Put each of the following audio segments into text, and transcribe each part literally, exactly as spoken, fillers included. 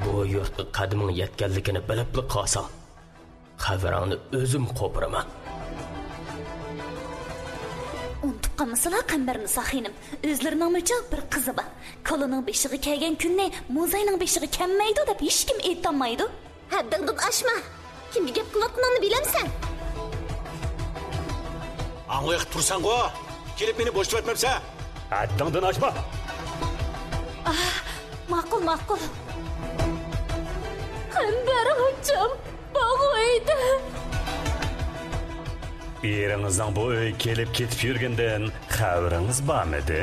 بۇ يۇرتقا قەدىمىڭ يەتكەنلىكىنى بىلىپلا قالسام، قەبرەڭنى ئۆزۈم قوپۇرىمەن. ئۇنتۇپ قالمىسىلا، قەمبەرنىسا خېنىم، ئۆزلىرىنىڭمۇچۇ بىر قىزى بار. كالىنىڭ بېشىغا كەلگەن كۈننى موزاينىڭ بېشىغا كەلمەيدۇ دەپ ھېچكىم ئېيتالمايدۇ. ھەددىڭدىن ئاشما! كىمگە گەپ قىلىۋاتقىنىڭنى بىلەمسەن؟ ئاڭلىۋېقىپ تۇرساڭغۇ! كېلىپ مېنى بوشىتىۋەتمەمسەن! ھەددىڭدىن ئاشما! ئاھ، ماقۇل، ماقۇل. قەمبەر ئاچام، باغ ئۆيدە. ئېرىڭىزنىڭ بۇ ئۆيگە كېلىپ كېتىپ يۈرگىنىدىن خەۋىرىڭىز بارمىدى؟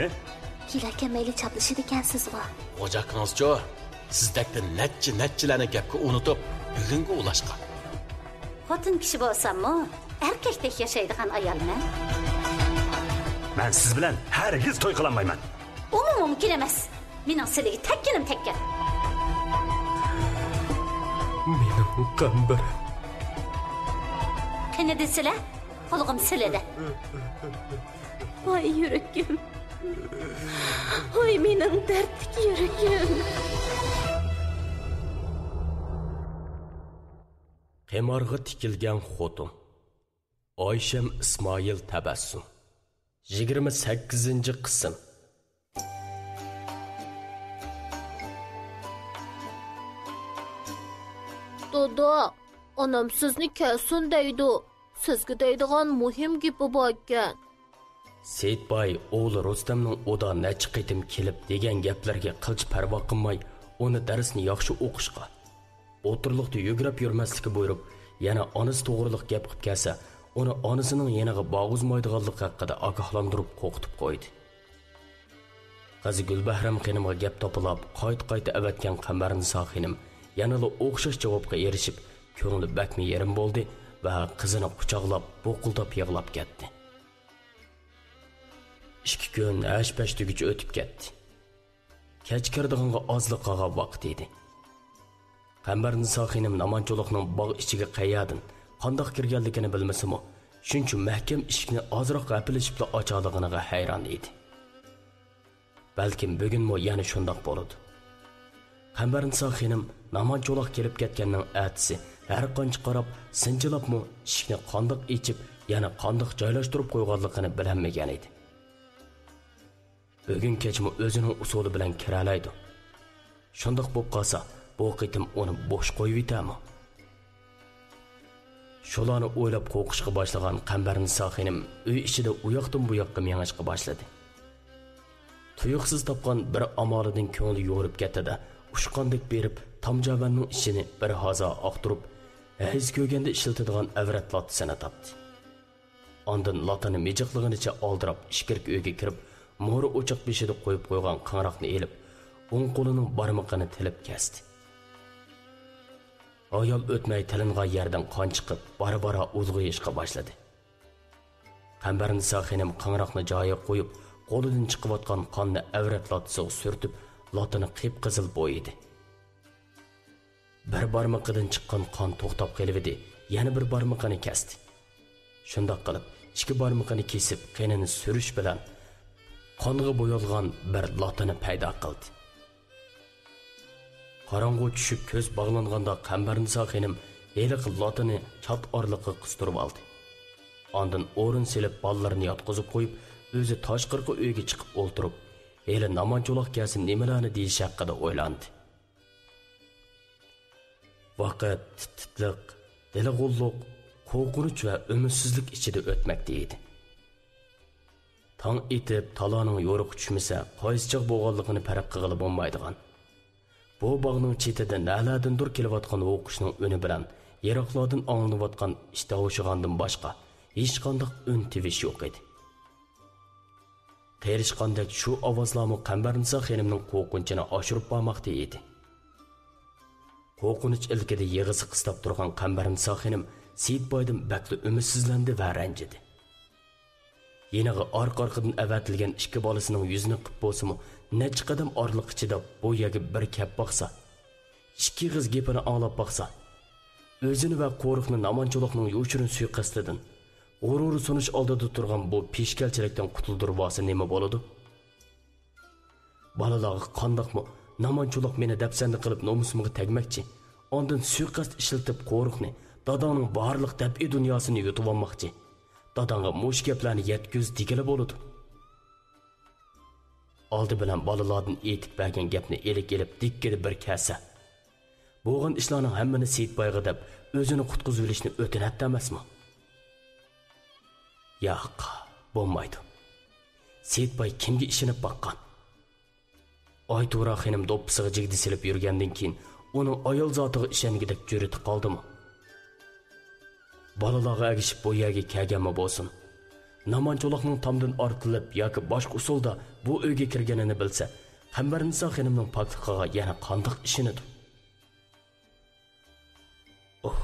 كېلەكەن مەيلى چاپلىشىدىكەنسىزغۇ؟ غوجا ئاكىڭىزچۇ؟ سىزدەكتە نەچچە، نەچچىلەرنى گەپكە ئۇنتۇپ، بۈگۈنگە ئۇلاشقان. خوتۇن كىشى بولساممۇ، ئەركەكتەك ياشايدىغان ئايالمەن. مەن سىز بىلەن ھەرگىز توي قىلالمايمەن. ئۇمۇ مۇمكىن ئەمەس. مېنىڭ سىلىگە تەگكىنىم تەگكەن. مېنىڭ قەمبەر. قېنى دېسىلە، قۇلىقىم سىلىدە. ۋاي يۈرىكىم. ۋاي مېنىڭ دەردلىك يۈرىكىم. قىمارغا تىكىلگەن خوتۇن. ئايشەم ئىسمائىل تەبەسسۇم. يىگىرمە سەككىزىنچى قىسىم. دادا، ئانام سىزنى كەلسۇن دەيدۇ. سىزگە دەيدىغان مۇھىم گېپى باركەن. سېيىتباي ئوغلى رۇستەمنىڭ ئۇدا نەچچە قېتىم كېلىپ دېگەن گەپلىرىگە قىلچە پەرۋا قىلماي، ئۇنى دەرسنى ياخشى ئوقۇشقا، ئوتتۇرىلىقتا يۈگرەپ يۈرمەسلىككە بۇيرۇپ، يەنە ئانىسى توغرىلىق گەپ قىلىپ كەلسە، ئۇنى ئانىسىنىڭ يېنىغا بارغۇزمايدىغانلىقى ھەققىدە ئاگاھلاندۇرۇپ قورقۇتۇپ قويدى. قىزى گۈلبەھرەم خېنىمغا گەپ تاپىلاپ، قايتا-قايتا ئەۋەتكەن قەمبەرنىسا خېنىم يەنىلا ئوخشاش جاۋابقا ئېرىشىپ، كۆڭلى بەكمۇ يېرىم بولدى ۋە قىزىنى قۇچاقلاپ، بوقۇلداپ يىغلاپ كەتتى. ئىككى كۈن ھەش-پەش دېگۈچە ئۆتۈپ كەتتى. كەچ كىرىدىغانغا ئازلا قالغان ۋاقىت ئىدى. قەمبەرنىسا خېنىم نامان چولاقنىڭ باغ ئىچىگە قەيەردىن، قانداق كىرگەنلىكىنى بىلمىسىمۇ، شۇنچە مەھكەم ئىشىكنى ئازراق ھەپىلىشىپلا ئاچالىغىنىغا ھەيران ئىدى. بەلكىم بۈگۈنمۇ يەنە شۇنداق بولىدۇ. قەمبەرنىسا خېنىم نامان چولاق كېلىپ كەتكەننىڭ ئەتىسى ھەر قانچە قاراپ، سىنچىلاپمۇ ئىشىكنى قانداق ئېچىپ، يەنە قانداق جايلاشتۇرۇپ قويغانلىقىنى بىلەلمىگەن ئىدى. بۈگۈن كەچمۇ ئۆزىنىڭ ئۇسۇلى بىلەن كىرەلەيدۇ. شۇنداق بولۇپ قالسا، بۇ قېتىم ئۇنى بوش قويۇۋېتەرمۇ؟ شۇلارنى ئويلاپ قورقۇشقا باشلىغان قەمبەرنىسا خېنىم ئۆي ئىچىدە ئۇياقتىن بۇياققا مېڭىشقا باشلىدى. تۇيۇقسىز تاپقان بىر ئامالىدىن كۆڭلى يورۇپ كەتتى-دە، ئۇچقاندەك بېرىپ تامجاۋەننىڭ ئىچىنى بىر ھازا ئاختۇرۇپ، ھەيز كۆرگەندە ئىشلىتىدىغان ئەۋرەت لاتىسىنى تاپتى. ئاندىن لاتىنى مىجىقلىغىنىچە ئالدىراپ ئىچكىرىكى ئۆيگە كىرىپ، مورا ئوچاق بېشىدا قويۇپ قويغان قاڭراقنى ئېلىپ، ئوڭ قولىنىڭ بارمىقىنى تىلىپ كەستى. ھايال ئۆتمەي تىلىنغان يەردىن قان چىقىپ، بارا-بارا ئۇلغىيىشقا باشلىدى. قەمبەرنىسا خېنىم قاڭراقنى جايىغا قويۇپ، قولىدىن چىقىۋاتقان قاننى ئەۋرەت لاتىسىغا سۈرتۈپ، لاتىنى قىپقىزىل بويىدى. بىر بارمىقىدىن چىققان قان توختاپ قېلىۋىدى، يەنە بىر بارمىقىنى كەستى. شۇنداق قىلىپ، ئىككى بارمىقىنى كېسىپ، قېنىنى سۈرۈش بىلەن قانغا بويالغان بىر لاتىنى پەيدا قىلدى. قاراڭغۇ چۈشۈپ كۆز باغلانغاندا قەمبەرنىسا خېنىم ھېلىقى لاتىنى چات ئارىلىققا قىستۇرۇۋالدى. ئاندىن ئورۇن سېلىپ بالىلىرىنى ياتقۇزۇپ قويۇپ، ئۆزى تاشقىرىقى ئۆيگە چىقىپ ئولتۇرۇپ، ھېلى نامان چولاق كەلسە نېمىلەرنى دېيىش ھەققىدە ئويلاندى. ۋاقىت تىت-تىتلىق، دىلىغۇللۇق، قورقۇنچ ۋە ئۈمىدسىزلىك ئىچىدە ئۆتمەكتە ئىدى. تاڭ ئېتىپ، تالانىڭ يورۇقى چۈشمىسە، قايسى چاغ بولغانلىقىنى پەرق قىلغىلى بولمايدىغان. بۇ باغنىڭ چېتىدە نەلەردىندۇر كېلىۋاتقان ھۇۋقۇشنىڭ ئۈنى بىلەن يىراقلاردىن ئاڭلىنىۋاتقان ئىت ھاۋشىغاندىن باشقا ھېچقانداق ئۈن تىۋىش يوق ئىدى. قېرىشقاندەك شۇ ئاۋازلارمۇ قەمبەرنىسا خېنىمنىڭ قورقۇنچىنى ئاشۇرۇپ بارماقتا ئىدى. قورقۇنچ ئىلكىدە يىغىسى قىستاپ تۇرغان قەمبەرنىسا خېنىم سېيىتبايدىن بەكلا ئۈمىدسىزلەندى ۋە رەنجىدى. يېنىغا ئارقا-ئارقىدىن ئەۋەتىلگەن ئىككى بالىسىنىڭ يۈزىنى قىپ بولسىمۇ، نەچچە قەدەم ئارىلىققا چىداپ، بۇ يەرگە بىر كەپ باقسا، ئىككى ئېغىز گېپىنى ئاڭلاپ باقسا، ئۆزىنى ۋە قورۇقنى نامان چولاقنىڭ يوشۇرۇن سۇيىقەستىدىن، غۇرۇرى سۇنۇش ئالدىدا تۇرغان بۇ پېشكەلچىلىكتىن قۇتۇلدۇرۇۋالسا نېمە بولىدۇ؟ بالىلارغا قانداقمۇ نامان چولاق مېنى دەپسەندە قىلىپ نومۇسۇمغا تەگمەكچى، ئاندىن سۇيىقەست ئىشلىتىپ قورۇقنى، داداڭنىڭ بارلىق دەپئىي دۇنياسىنى يۇتۇۋالماقچى، داداڭغا مۇشۇ گەپلەرنى يەتكۈز دېگىلى بولىدۇ. ئالدى بىلەن بالىلاردىن ئېيتىپ بەرگەن گەپنى ئىلىك ئېلىپ دىككىدە بىر كەسە. بولغان ئىشلارنىڭ ھەممىنى سېيىتبايغا دەپ ئۆزىنى قۇتقۇزۇۋېلىشنى ئۆتۈنەتتى ئەمەسمۇ؟ ياق، بولمايدۇ. سېيىتباي كىمگە ئىشىنىپ باققان؟ ئايتۇرا خېنىم دوپپىسىغا جىگدە سېلىپ يۈرگەندىن كېيىن ئۇنىڭ ئايال زاتىغا ئىشەنگۈدەك جۈرئىتى قالدىمۇ؟ بالىلارغا ئەگىشىپ بۇ يەرگە كەلگەنمۇ بولسۇن، نامان چولاقنىڭ تامدىن ئارتىلىپ ياكى باشقا ئۇسۇلدا بۇ ئۆيگە كىرگىنىنى بىلسە، قەمبەرنىسا خېنىمنىڭ پاكلىقىغا يەنە قانداق ئىشىنىدۇ؟ ئۇھ،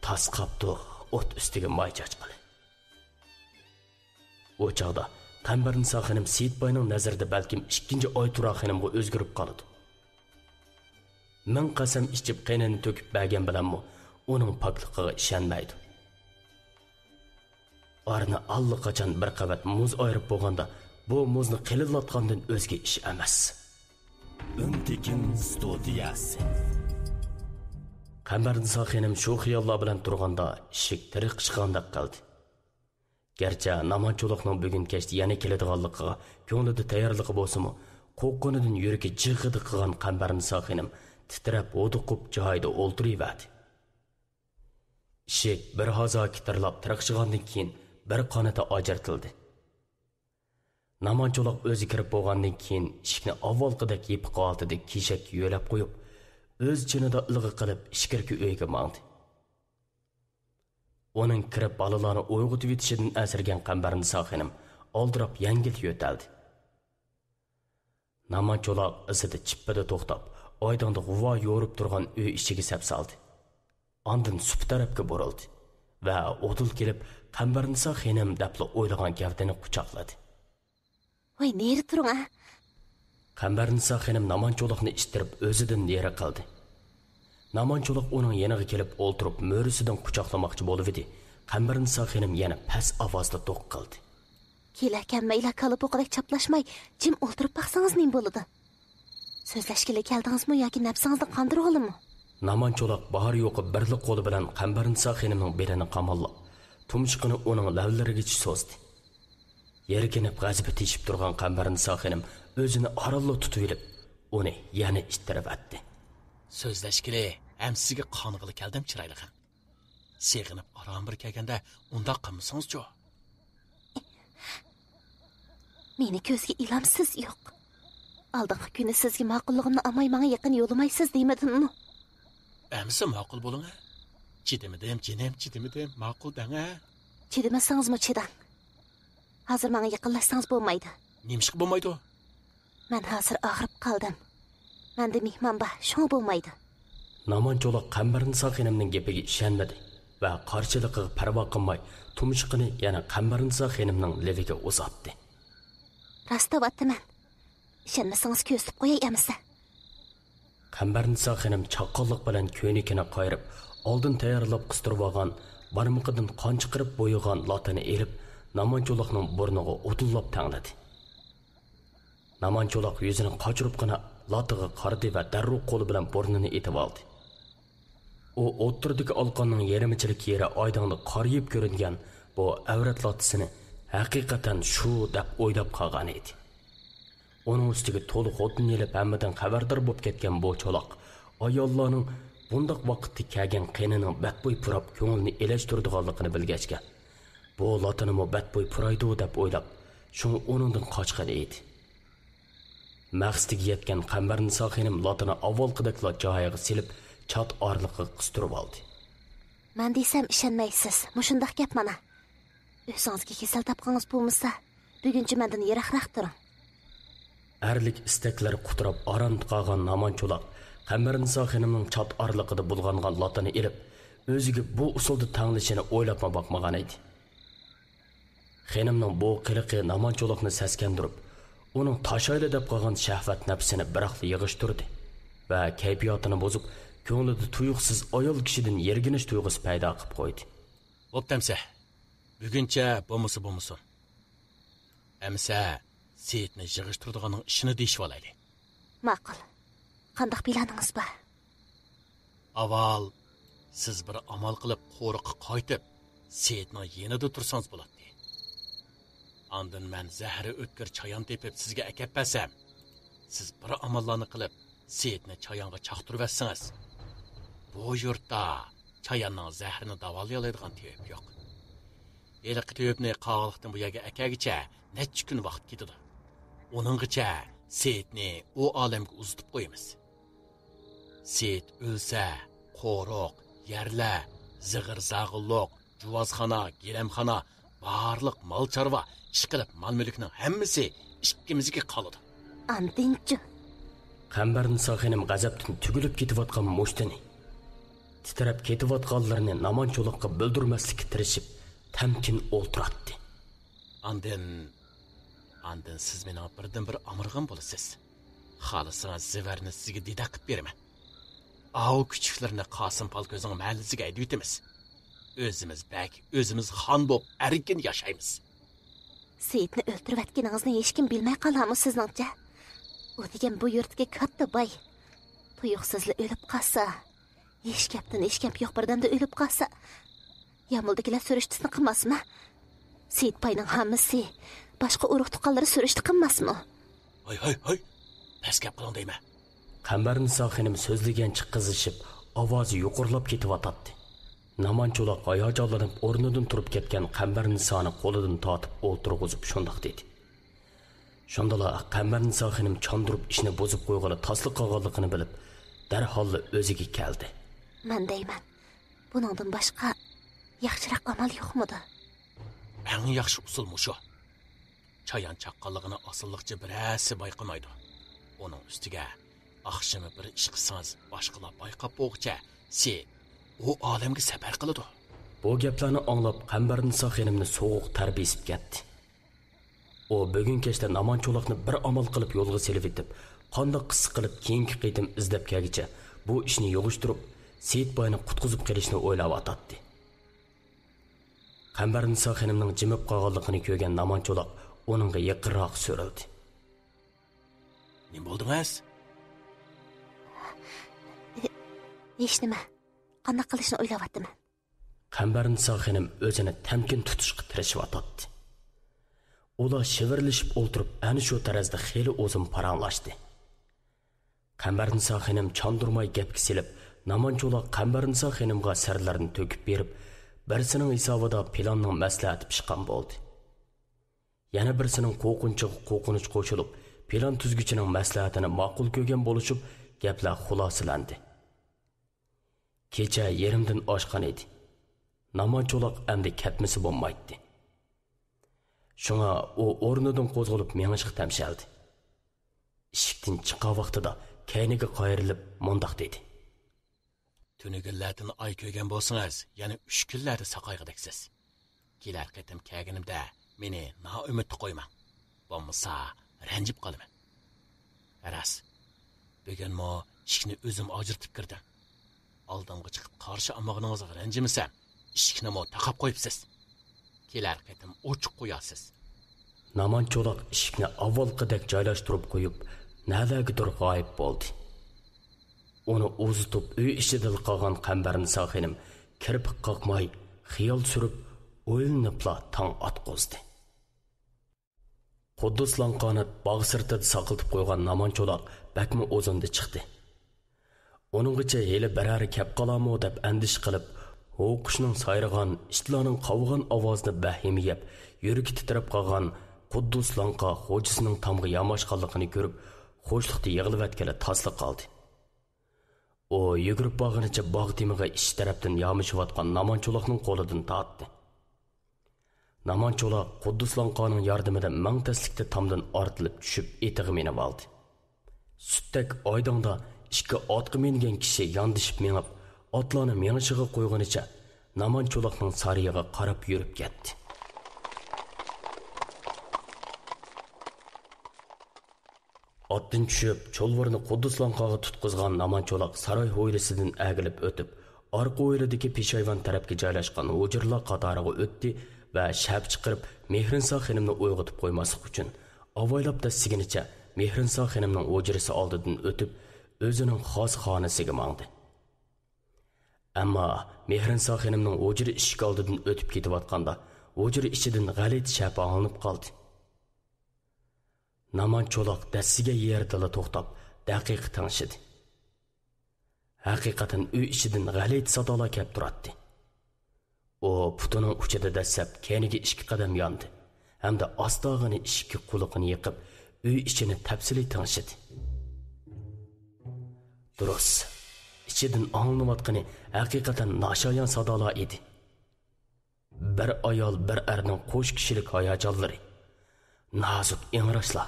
تاس قاپتۇ، ئوت ئۈستىگە ماي چاچقىلى. ئۇ چاغدا قەمبەرنىسا خېنىم سېيىتباينىڭ نەزىرىدە بەلكىم ئىككىنچى ئايتۇرا خېنىمغا ئۆزگىرىپ قالىدۇ. مىڭ قەسەم ئىچىپ قېنىنى تۆكۈپ بەرگەن بىلەنمۇ ئۇنىڭ پاكلىقىغا ئىشەنمەيدۇ. ئارىنى ئاللىقاچان بىر قەۋەت مۇز ئايرىپ بولغاندا، بۇ مۇزنى قېلىنلاتقاندىن ئۆزگە ئىش ئەمەس. ئۈن تېكىن ستۇدىيەسى. قەمبەرنىسا خېنىم شۇ خىياللار بىلەن تۇرغاندا، ئىشىك تىرىقشىغاندەك قىلدى. گەرچە نامان چولاقنىڭ بۈگۈن كەچتە يەنە كېلىدىغانلىقىغا كۆڭلىدە تەييارلىقى بولسىمۇ، قورققىنىدىن يۈرىكى جىغغىدە قىلغان قەمبەرنىسا خېنىم تىترەپ ھودۇقۇپ جايىدا ئولتۇرۇۋەردى. ئىشىك بىر ھازا كىتىرلاپ تىرىقشىغاندىن كېيىن، بىر قانىتى ئاجرىتىلدى. نامان چولاق ئۆزى كىرىپ بولغاندىن كېيىن، ئىشىكنى ئاۋۋالقىدەك يېپىق ھالىتىدە كېشەككە يۆلەپ قويۇپ، ئۆز چىنىدا ئىلغا قىلىپ ئىچكىرىكى ئۆيگە ماڭدى. ئۇنىڭ كىرىپ بالىلارنى ئويغىتىۋېتىشىدىن ئەنسىرىگەن قەمبەرنىسا خېنىم ئالدىراپ يەڭگىل يۆتەلدى. نامان چولاق ئىزىدا چىپپىدە توختاپ، ئايدىڭدا غۇۋا يورۇپ تۇرغان ئۆي ئىچىگە سەپ سالدى. ئاندىن سۇپا تەرەپكە بۇرۇلدى ۋە ئۇدۇل كېلىپ، قەمبەرنىسا خېنىم دەپلا ئويلىغان گەۋدىنى قۇچاقلىدى. ۋاي، نېرى تۇرۇڭ، ھە! قەمبەرنىسا خېنىم نامان چولاقنى ئىتتىرىپ، ئۆزىدىن نېرى قىلدى. نامان چولاق ئۇنىڭ يېنىغا كېلىپ ئولتۇرۇپ، مۈرىسىدىن قۇچاقلىماقچى بولۇۋىدى، قەمبەرنىسا خېنىم يەنە پەس ئاۋازدا دوق قىلدى. كېلەكەنمەيلا كالا پوقىدەك چاپلاشماي، جىم ئولتۇرۇپ باقسىڭىز نېمە بولىدۇ؟ سۆزلەشكىلى كەلدىڭىزمۇ ياكى نەپسىڭىزنى قاندۇرغىلىمۇ؟ نامان چولاق بار-يوقى بىرلا قولى بىلەن قەمبەرنىسا خېنىمنىڭ بېلىنى قاماللاپ، تۇمشۇقىنى ئۇنىڭ لەۋلىرىگىچە سوزدى. يەركىنىپ غەزىپى تېشىپ تۇرغان قەمبەرنىسا خېنىم ئۆزىنى ئارانلا تۇتۇۋېلىپ، ئۇنى يەنە ئىتتىرىۋەتتى. سۆزلەشكىلى ھەم سىزگە قانىغىلى كەلدىم، چىرايلىق خان. سېغىنىپ ئاران بىر كەلگەندە ئۇنداق قىلمىسىڭىزچۇ؟ مېنى كۆزگە ئىلامسىز يوق. ئالدىنقى كۈنى سىزگە ماقۇللۇقۇمنى ئالماي ماڭا يېقىن يولىمايسىز دېمىدىممۇ؟ ئەمىسە ماقۇل بولۇڭ ھە. چىدىمىدىم، جېنىم، چىدىمىدىم، ماقۇل دەڭ ھە. چىدىمىسىڭىزمۇ چىداڭ. ھازىر ماڭا يېقىنلاشسىڭىز بولمايدۇ. نېمىشقا بولمايدۇ؟ مەن ھازىر ئاغرىپ قالدىم. مەندە مېھمان بار، شۇڭا بولمايدۇ. نامان چولاق قەمبەرنىسا خېنىمنىڭ گېپىگە ئىشەنمىدى ۋە قارشىلىقىغا پەرۋا قىلماي، تۇمشۇقىنى يەنە قەمبەرنىسا خېنىمنىڭ لېۋىگە ئۇزاتتى. راست دەۋاتىمەن. ئىشەنمىسىڭىز كۆرسىتىپ قوياي ئەمىسە. قەمبەرنىسا خېنىم چاققانلىق بىلەن كۆينىكىنى قايرىپ، ئالدىن تەييارلاپ قىستۇرۇۋالغان، بارمىقىدىن قان چىقىرىپ بويىغان لاتىنى ئېلىپ، نامان چولاقنىڭ بۇرنىغا ئۇدۇللاپ تەڭلىدى. نامان چولاق يۈزىنى قاچۇرۇپقىنا لاتىغا قارىدى ۋە دەررۇ قولى بىلەن بۇرنىنى ئېتىۋالدى. ئۇ ئوتتۇرىدىكى ئالقاننىڭ يېرىمىچىلىك يېرى ئايدىڭدا قارىيىپ كۆرۈنگەن بۇ ئەۋرەت لاتىسىنى ھەقىقەتەن شۇ دەپ ئويلاپ قالغان ئىدى. ئۇنىڭ ئۈستىگە تولا خوتۇن ئېلىپ ھەممىدىن خەۋەردار بولۇپ كەتكەن بۇ چولاق ئاياللارنىڭ بۇنداق ۋاقىتتا كەلگەن قېنىنىڭ بەتبۇي پۇراپ كۆڭلىنى ئېلەشتۈرىدىغانلىقىنى بىلگەچكە، بۇ لاتىنىمۇ بەتبۇي پۇرايدۇ دەپ ئويلاپ، شۇڭا ئۇنىڭدىن قاچقان ئىدى. مەقسىتىگە يەتكەن قەمبەرنىسا خېنىم لاتىنى ئاۋۋالقىدەكلا جايىغا سېلىپ، چات ئارىلىقىغا قىستۇرۇۋالدى. مەن دېسەم ئىشەنمەيسىز. مۇشۇنداق گەپ مانا. ئۆزىڭىزگە كېسەل تاپقىڭىز بولمىسا، بۈگۈنچە مەندىن يىراقراق تۇرۇڭ. ئەرلىك ئىستەكلەر قۇتراپ ئاران قالغان نامان چولاق قەمبەرنىسا خېنىمنىڭ چات ئارىلىقىدا بۇلغانغان لاتىنى ئېلىپ، ئۆزىگە بۇ ئۇسۇلدا تەڭلىشىنى ئويلاپمۇ باقمىغان ئىدى. خېنىمنىڭ بۇ قىلىقى نامان چولاقنى سەسكەندۈرۈپ، ئۇنىڭ تاشايلى دەپ قالغان شەھۋەت نەپسىنى بىراقلا يىغىشتۇردى ۋە كەيپىياتىنى بۇزۇپ، كۆڭلىدە تۇيۇقسىز ئايال كىشىدىن يىرگىنىش تۇيغۇسى پەيدا قىلىپ قويدى. بوپتۇ ئەمىسە، بۈگۈنچە بولمىسا بولمىسۇن. ئەمىسە، سېيىتنى يىغىشتۇرىدىغاننىڭ ئىشىنى دېيىشىۋالايلى. ماقۇل. قانداق پىلانىڭىز بار؟ ئاۋۋال سىز بىر ئامال قىلىپ قورۇققا قايتىپ، سېيىتنىڭ يېنىدا تۇرسىڭىز بولاتتى. ئاندىن مەن زەھىرى ئۆتكۈر چايان تېپىپ سىزگە ئەكەپ بەرسەم، سىز بىر ئاماللارنى قىلىپ، سېيىتنى چايانغا چاقتۇرۇۋەتسىڭىز، بۇ يۇرتتا چاياننىڭ زەھىرىنى داۋالىيالايدىغان تېۋىپ يوق. ھېلىقى تېۋىپنى قاغىلىقتىن بۇ يەرگە ئەكەلگۈچە نەچچە كۈن ۋاقىت كېتىدۇ. ئۇنىڭغىچە سېيىتنى ئۇ ئالەمگە ئۇزىتىپ قويىمىز. سېيىت ئۆلسە، قورۇق، يەرلەر، زىغىر-زاغۇنلۇق، جۇۋازخانا، گىلەمخانا، بارلىق مال-چارۋا، ئىشقىلىپ مال-مۈلۈكنىڭ ھەممىسى ئىككىمىزگە قالىدۇ. ئاندىنچۇ؟ قەمبەرنىسا خېنىم غەزەپتىن تۈگۈلۈپ كېتىۋاتقان مۇشتىنى، تىترەپ كېتىۋاتقانلىرىنى نامان چولاققا بىلدۈرمەسلىككە تىرىشىپ، تەمكىن ئولتۇراتتى. ئاندىن، ئاندىن سىز مېنىڭ بىردىنبىر ئامرىغىم بولىسىز. خالىسىڭىز زىۋەرنى سىزگە دىدە قىپ بېرىمەن. ئاۋۇ كۈچۈكلىرىنى قاسىم پالكۆزنىڭ مەھەللىسىگە ھەيدىۋېتىمىز. ئۆزىمىز بەگ، ئۆزىمىز خان بوپ ئەركىن ياشايمىز. سېيىتنى ئۆلتۈرۈۋەتكىنىڭىزنى ھېچكىم بىلمەي قالارمۇ سىزنىڭچە؟ ئۇ دېگەن بۇ يۇرتتىكى كاتتا باي. تۇيۇقسىزلا ئۆلۈپ قالسا، ھېچ گەپتىن ھېچ گەپ يوق بىردەمدە ئۆلۈپ قالسا، يامۇلدىكىلەر سۈرۈشتىسىنى قىلماسمۇ؟ سېيىت باينىڭ ھامىسى، باشقا ئۇرۇق-تۇغقانلىرى سۈرۈشتە قىلماسمۇ؟ ھاي، ھاي، ھاي! پەس گەپ قىلىڭ دەيمەن. قەمبەرنىسا خېنىم سۆزلىگەنچە قىزىشىپ، ئاۋازى يۇقىرىلاپ كېتىۋاتاتتى. نامان چولاق ھاياجانلىنىپ ئورنىدىن تۇرۇپ كەتكەن قەمبەرنىسانى قولىدىن تارتىپ ئولتۇرغۇزۇپ شۇنداق دېدى. شۇندىلا قەمبەرنىسا خېنىم چاندۇرۇپ ئىشنى بۇزۇپ قويغىلى تاسلا قالغانلىقىنى بىلىپ، دەرھاللا ئۆزىگە كەلدى. مەن دەيمەن، بۇنىڭدىن باشقا ياخشىراق ئامال يوقمىدۇ؟ ئەڭ ياخشى ئۇسۇل مۇشۇ. چايان چاققانلىقىنى ئاسانلىقچە بىرەرسى بايقىمايدۇ. ئۇنىڭ ئۈستىگە ئاخشىمى بىر ئىش قىلسىڭىز، باشقىلار بايقاپ بولغۇچە سېيىت ئۇ ئالەمگە سەپەر قىلىدۇ. بۇ گەپلەرنى ئاڭلاپ، قەمبەرنىسا خېنىمنى سوغۇق تەر بېسىپ كەتتى. ئۇ بۈگۈن كەچتە نامان چولاقنى بىر ئامال قىلىپ يولغا سېلىۋېتىپ، قانداق قىلسا قىلىپ كېيىنكى قېتىم ئىزدەپ كەلگۈچە بۇ ئىشنى يىغىشتۇرۇپ، سېيىت باينى قۇتقۇزۇپ قېلىشنى ئويلاۋاتاتتى. قەمبەرنىسا خېنىمنىڭ جىمىپ قالغانلىقىنى كۆرگەن نامان چولاق ئۇنىڭغا يېقىنراق سۆرىلدى. نېمە بولدىڭىز؟ ھېچنېمە. قانداق قىلىشنى ئويلاۋاتىمەن. قەمبەرنىسا خېنىم ئۆزىنى تەمكىن تۇتۇشقا تىرىشىۋاتاتتى. ئۇلار شىۋىرلىشىپ ئولتۇرۇپ، ئەنە شۇ تەرەزدە خېلى ئۇزۇن پاراڭلاشتى. قەمبەرنىسا خېنىم چاندۇرماي گەپكە سېلىپ، نامان چولاق قەمبەرنىسا خېنىمغا سىرلىرىنى تۆكۈپ بېرىپ، بىرسىنىڭ ھېسابىدا پىلاننىڭ مەسلىھەتى پىشقان بولدى. يەنە بىرسىنىڭ قورقۇنچىغا قورقۇنچ قوشۇلۇپ، پىلان تۈزگۈچىنىڭ مەسلىھەتىنى ماقۇل كۆرگەن بولۇشۇپ، گەپلەر خۇلاسىلەندى. كېچە يېرىمدىن ئاشقان ئىدى. نامان چولاق ئەمدى كەتمىسە بولمايتتى. شۇڭا ئۇ ئورنىدىن قوزغىلىپ مېڭىشقا تەمشەلدى. ئىشىكتىن چىققان ۋاقتىدا كەينىگە قايرىلىپ مۇنداق دېدى. تۈنۈگۈنلەردىن ئاي كۆرگەن بولسىڭىز، يەنە ئۈچ كۈنلەردە ساقايغۇدەكسىز. كېلەر قېتىم كەلگىنىمدە مېنى نائۈمىدتە قويماڭ. بولمىسا رەنجىپ قالىمەن. راست، بۈگۈنمۇ ئىشىكنى ئۆزۈم ئاجرىتىپ كىردىم. ئالدىمغا چىقىپ قارشى ئالمىغىنىڭىزغا رەنجىمىسەم، ئىشىكنىمۇ تاقاپ قويۇپسىز. كېلەر قېتىم ئوچۇق قويارسىز. نامان چولاق ئىشىكنى ئاۋۋالقىدەك جايلاشتۇرۇپ قويۇپ، نەلەرگىدۇر غايىب بولدى. ئۇنى ئۇزىتىپ ئۆي ئىچىدىلا قالغان قەمبەرنىسا خېنىم كىرپىك قاقماي، خىيال سۈرۈپ، ئويلىنىپلا تاڭ ئاتقۇزدى. قۇددۇس لاڭقانى باغ سىرتىدا ساقلىتىپ قويغان نامان چولاق بەكمۇ ئۇزۇندى چىقتى. ئۇنىڭغىچە ھېلى بىرەرى كەپ قالارمۇ دەپ ئەندىشە قىلىپ، ھۇۋقۇشنىڭ سايرىغان، ئىتلارنىڭ قاۋىغان ئاۋازىنى بەھىمە يەپ، يۈرىكى تىترەپ قالغان قۇددۇس لاڭقا خوجىسىنىڭ تامغا ياماشقانلىقىنى كۆرۈپ، خۇشلۇقتا يىغلىۋەتكىلى تاسلا قالدى. ئۇ يۈگۈرۈپ بارغىنىچە باغ تېمىغا ئىچ تەرەپتىن يامىشىۋاتقان نامان چولاقنىڭ قولىدىن تارتتى. نامان چولاق قۇددۇس لاڭقانىڭ ياردىمىدە مىڭ تەسلىكتە تامدىن ئارتىلىپ چۈشۈپ، ئېتىغا مىنىۋالدى. سۈتتەك ئايدىڭدا ئىككى ئاتقا مىنگەن كىشى ياندىشىپ مېڭىپ، ئاتلارنى مېڭىشىغا قويغىنىچە نامان چولاقنىڭ سارىيىغا قاراپ يۈرۈپ كەتتى. ئاتتىن چۈشۈپ، چولۋۇرنى قۇددۇس لاڭقاغا تۇتقۇزغان نامان چولاق ساراي ھويلىسىدىن ئەگىلىپ ئۆتۈپ، ئارقا ھويلىدىكى پېشايۋان تەرەپكە جايلاشقان ھۇجرىلار قاتارىغا ئۆتتى ۋە شەپە چىقىرىپ، مېھرىنسا خېنىمنى ئويغىتىپ قويماسلىق ئۈچۈن، ئاۋايلاپ دەسسىگىنىچە مېھرىنسا خېنىمنىڭ ھۇجرىسى ئالدىدىن ئۆتۈپ، ئۆزىنىڭ خاس خانىسىگە ماڭدى. ئەمما مېھرىنسا خېنىمنىڭ ھۇجرا ئىشىك ئالدىدىن ئۆتۈپ كېتىۋاتقاندا، ھۇجرا ئىچىدىن غەلىتە شەپە ئاڭلىنىپ قالدى. نامان چولاق دەسسىگەن يېرىدىلا توختاپ، دەقىقە تىڭشىدى. ھەقىقەتەن ئۆي ئىچىدىن غەلىتە سادالار كەپ تۇراتتى. ئۇ پۇتىنىڭ ئۇچىدا دەسسەپ كەينىگە ئىككى قەدەم ياندى ھەمدە ئاستاغىنا ئىشىككە قۇلىقىنى يېقىپ، ئۆي ئىچىنى تەپسىلىي تىڭشىدى. دۇرۇس، ئىچىدىن ئاڭلىنىۋاتقىنى ھەقىقەتەن ناشايان سادالار ئىدى. بىر ئايال، بىر ئەرنىڭ قوش كىشىلىك ھاياجانلىرى، نازۇك ئىڭراشلار،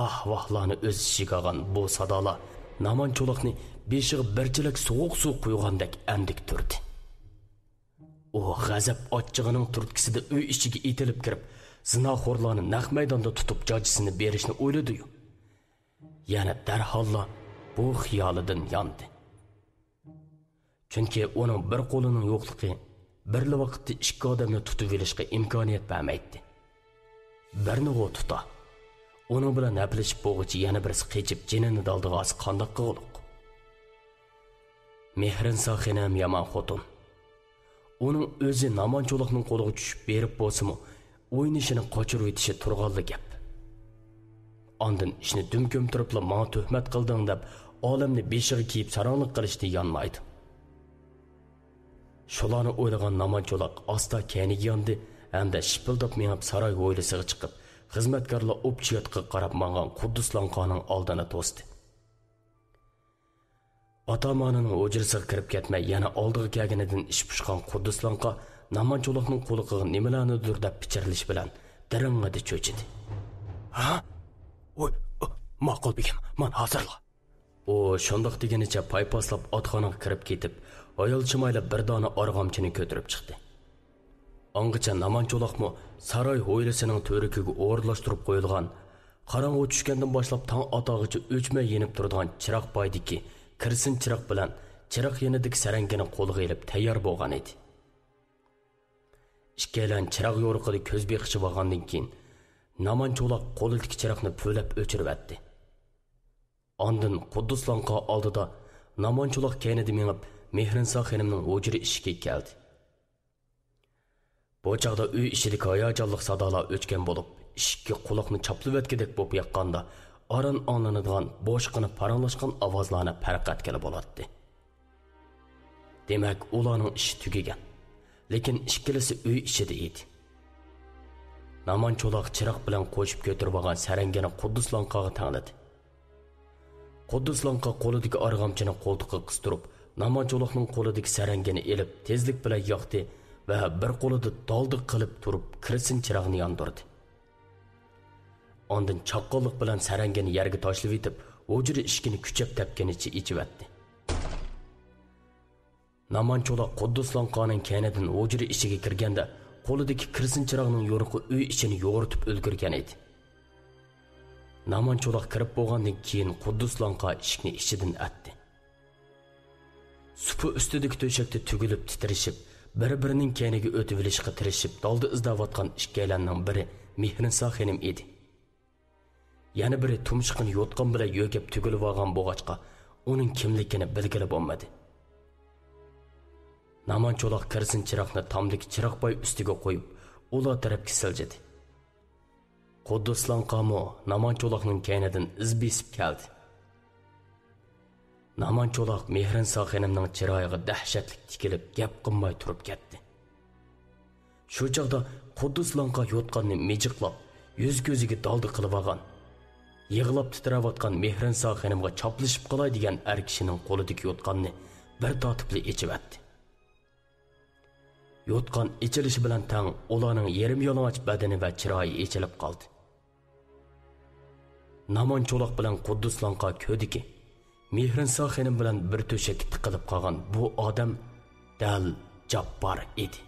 ئاھ-ۋاھلارنى ئۆز ئىچىگە ئالغان بۇ سادالار نامان چولاقنى بېشىغا بىر چېلەك سوغۇق سۇ قۇيغاندەك ئەندىكتۈردى. ئۇ غەزەپ ئاچچىقىنىڭ تۈرتكىسىدە ئۆي ئىچىگە ئېتىلىپ كىرىپ، زىناخورلارنى نەق مەيداندا تۇتۇپ جاجىسىنى بېرىشنى ئويلىدىيۇ. يەنە دەرھاللا بۇ خىيالىدىن ياندى. چۈنكى ئۇنىڭ بىر قولىنىڭ يوقلۇقى بىرلا ۋاقىتتا ئىككى ئادەمنى تۇتۇۋېلىشقا ئىمكانىيەت بەرمەيتتى. بىرنىغۇ تۇتا، ئۇنىڭ بىلەن ھەپىلىشىپ بولغۇچە يەنە بىرسى قېچىپ جېنىنى دالدىغان قانداق قىلغۇلۇق؟ مېھرىنسا خېنىم يامان خوتۇن. ئۇنىڭ ئۆزى نامان چولاقنىڭ قولىغا چۈشۈپ بېرىپ بولسىمۇ، ئوينىشىنى قاچۇرۇۋېتىشى تۇرغانلا گەپ. ئاندىن ئىشنى دۈم كۆمتۈرۈپلا ماڭا تۆھمەت قىلدىڭ دەپ، ئالەمنى بېشىغا كىيىپ ساراڭلىق قىلىشتىن يانمايدۇ. شۇلارنى ئويلىغان نامان چولاق ئاستا كەينىگە ياندى ھەمدە شىپىلداپ مېڭىپ ساراي ھويلىسىغا چىقىپ، خىزمەتكارلار ئوپچىياتقىغا قاراپ ماڭغان قۇددۇس لاڭقانىڭ ئالدىنى توستى. ئاتامانىنىڭ ھۇجرىسىغا كىرىپ كەتمەي يەنە ئالدىغا كەلگىنىدىن ئىچ پۇشقان قۇددۇس لاڭقا نامان چولاقنىڭ قۇلىقىغا نېمىلەرنىدۇر دەپ پىچىرلىشى بىلەن دىرىڭڭىدە چۆچۈدى. ھە؟ ۋوي، ماقۇل بېگىم، مانا ھازىرلا. ئۇ شۇنداق دېگىنىچە پايپاسلاپ ئاتخانىغا كىرىپ كېتىپ، ھايال شىمايلا بىر دانە ئارغامچىنى كۆتۈرۈپ چىقتى. ئاڭغىچە نامان چولاقمۇ ساراي ھويلىسىنىڭ تۈۋرۈكىگە ئورۇنلاشتۇرۇپ قويۇلغان، قاراڭغۇ چۈشكەندىن باشلاپ تاڭ ئاتارغىچە ئۆچمەي يېنىپ تۇرىدىغان چىراغ پايدىكى كېرسىن چىراغ بىلەن چىراغ يېنىدىكى سەرەڭگىنى قولىغا ئېلىپ تەييار بولغان ئىدى. ئىككىيلەن چىراغ يورۇقىدا كۆز بېقىشىۋالغاندىن كېيىن، نامان چولاق قولىدىكى چىراغنى پۈۋلەپ ئۆچۈرۈۋەتتى. ئاندىن قۇددۇس لاڭقا ئالدىدا نامان چولاق كەينىدە مېڭىپ، مېھرىنسا خېنىمنىڭ ھۇجرا ئىشىكىگە كەلدى. بۇ چاغدا ئۆي ئىچىدىكى ھاياجانلىق سادالار ئۆچكەن بولۇپ، ئىشىككە قۇلاقنى چاپلىۋەتكۈدەك بولۇپ ياققاندا، ئاران ئاڭلىنىدىغان بوشقىنا پاراڭلاشقان ئاۋازلارنى پەرق ئەتكىلى بولاتتى. دېمەك، ئۇلارنىڭ ئىشى تۈگىگەن. لېكىن ئىككىلىسى ئۆي ئىچىدە ئىدى. نامان چولاق چىراغ بىلەن قوشۇپ كۆتۈرۈۋالغان سەرەڭگىنى قۇددۇس لاڭقاغا تەڭلىدى. قۇددۇس لاڭقا قولىدىكى ئارغامچىنى قولتۇقىغا قىستۇرۇپ، نامان چولاقنىڭ قولىدىكى سەرەڭگىنى ئېلىپ، تېزلىك بىلەن ياقتى ۋە بىر قولىدا دالدى قىلىپ تۇرۇپ، كېرسىن چىراغنى ياندۇردى. ئاندىن چاققانلىق بىلەن سەرەڭگىنى يەرگە تاشلىۋېتىپ، ھۇجرا ئىشىكىنى كۈچەپ تەپكىنىچە ئېچىۋەتتى. نامان چولاق قۇددۇس لاڭقانىڭ كەينىدىن ھۇجرا ئىچىگە كىرگەندە، قولىدىكى كېرسىن چىراغنىڭ يورۇقى ئۆي ئىچىنى يورۇتۇپ ئۈلگۈرگەن ئىدى. نامان چولاق كىرىپ بولغاندىن كېيىن، قۇددۇس لاڭقا ئىشىكنى ئىچىدىن ئەتتى. سۇپا ئۈستىدىكى تۆشەكتە تۈگۈلۈپ تىترىشىپ، بىر-بىرىنىڭ كەينىگە ئۆتۈۋېلىشقا تىرىشىپ، دالدا ئىزدەۋاتقان ئىككىيلەننىڭ بىرى مېھرىنسا خېنىم ئىدى. يەنە بىرى تۇمشۇقىنى يوتقان بىلەن يۆگەپ تۈگۈلۈۋالغان بولغاچقا، ئۇنىڭ كىملىكىنى بىلگىلى بولمىدى. نامان چولاق كېرسىن چىراغنى تامدىكى چىراغ پاي ئۈستىگە قويۇپ، ئۇلار تەرەپكە سىلجىدى. قۇددۇس لاڭقامۇ نامان چولاقنىڭ كەينىدىن ئىز بېسىپ كەلدى. نامان چولاق مېھرىنسا خېنىمنىڭ چىرايىغا دەھشەتلىك تىكىلىپ، گەپ قىلماي تۇرۇپ كەتتى. شۇ چاغدا قۇددۇس لاڭقا يوتقاننى مىجىقلاپ، يۈز-كۆزىگە دالدا قىلىۋالغان، يىغلاپ تىترەۋاتقان مېھرىنسا خېنىمغا چاپلىشىپ قالاي دېگەن ئەر كىشىنىڭ قولىدىكى يوتقاننى بىر تارتىپلا ئېچىۋەتتى. يوتقان ئېچىلىشى بىلەن تەڭ ئۇلارنىڭ يېرىم يالىڭاچ بەدىنى ۋە چىرايى ئېچىلىپ قالدى. نامان چولاق بىلەن قۇددۇس لاڭقا كۆردىكى، مېھرىنسا خېنىم بىلەن بىر تۆشەككە تىقىلىپ قالغان بۇ ئادەم دەل جاپپار ئىدى.